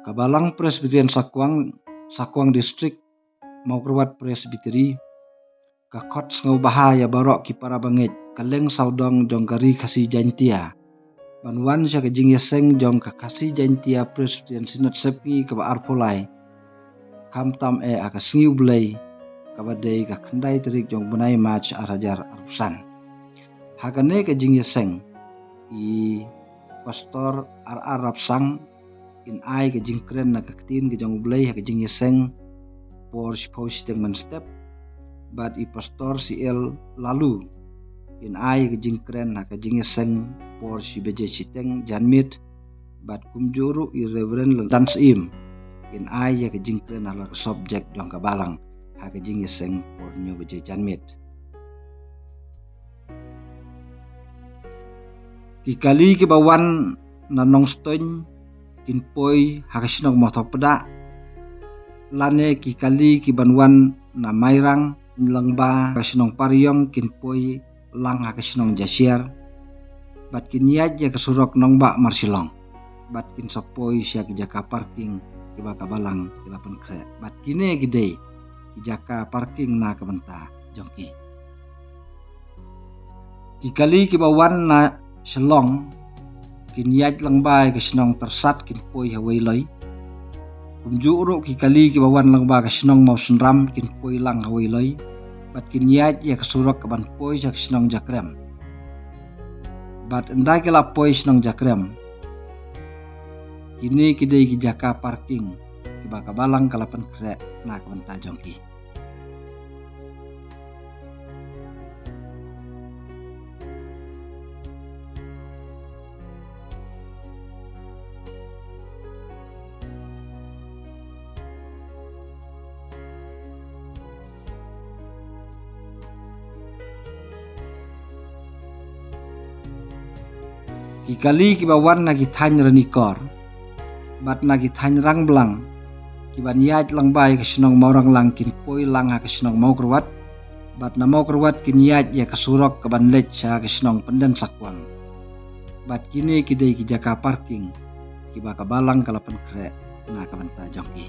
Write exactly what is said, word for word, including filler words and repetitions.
Ka Balang Presbyterian Sakwang, Sakwang District, Mawkyrwat Presbytery, ka khot sngewbha ïa baroh ki para bangeit, ka leng sawdong jong ka Ri Khasi Jaintia, ban wan sha ka jingïaseng jong ka Khasi Jaintia Presbyterian Synod Sepngi kaba arphew lai, khamtam eh ha ka sngi U Blei, kaba dei ka khyndai tarik jong u bnai March ar hajar arphew san. Ha kane ka jingïaseng, i Pastor R R Rapsang, in ai ka jingkren na ka ktien ka jong U Blei ha ka jingïaseng por shiphew shiteng mynstep, bad i Pastor C L Lalu, in ai ka jingkren ha ka jingïaseng por shi baje shiteng janmiet, bad kumjuh ruh i Reverend Lyndan Syiem, in ai ïa ka jingkren halor ka subject jong ka Balang ha ka jingïaseng por hynñiew baje janmiet. Ki kali kiba wan na Nongstoiñ kin poi ha ka shnong Mawthaw Pdah, lane ki kali kiban wan na Mairang lyngba ka shnong Pariong kin poi lang ha ka shnong Jashiar, bad kin ïaid ïa ka surok Nongbah Marshillong, bad kin sa poi sha ki jaka parking kiba ka Balang ki la pynkhreh. Bad kine ki dei ki jaka parking na ka bynta jong ki. Ki kali kiba wan na Shillong kin ïaid lyngba ïa ka shnong Tyrsad kin poi ha Weiloi. Kumjuh ruh ki kali kiba wan lyngba ka shnong Mawsynram kin poi lang ha Weiloi, bad kin ïaid ïa ka surok kaban poi sha ka shnong Jakrem. Bad ynda ki la poi shnong Jakrem, kine ki dei ki jaka parking kiba ka Balang ka la pynkhreh na ka bynta jong ki. Ki kali kiba wan na ki thaiñ Ranikor bad na ki thaiñ Rangblang, kiban ïaid lyngba ïa ka shnong Mawranglang kin poi lang ha ka shnong Mawkyrwat, bad na Mawkyrwat kin ïaid ïa ka surok kaban leit sha ka shnong Pynden Sakwang. Bad kine ki dei ki jaka parking kiba ka Balang ka la pynkhreh na ka bynta jong ki.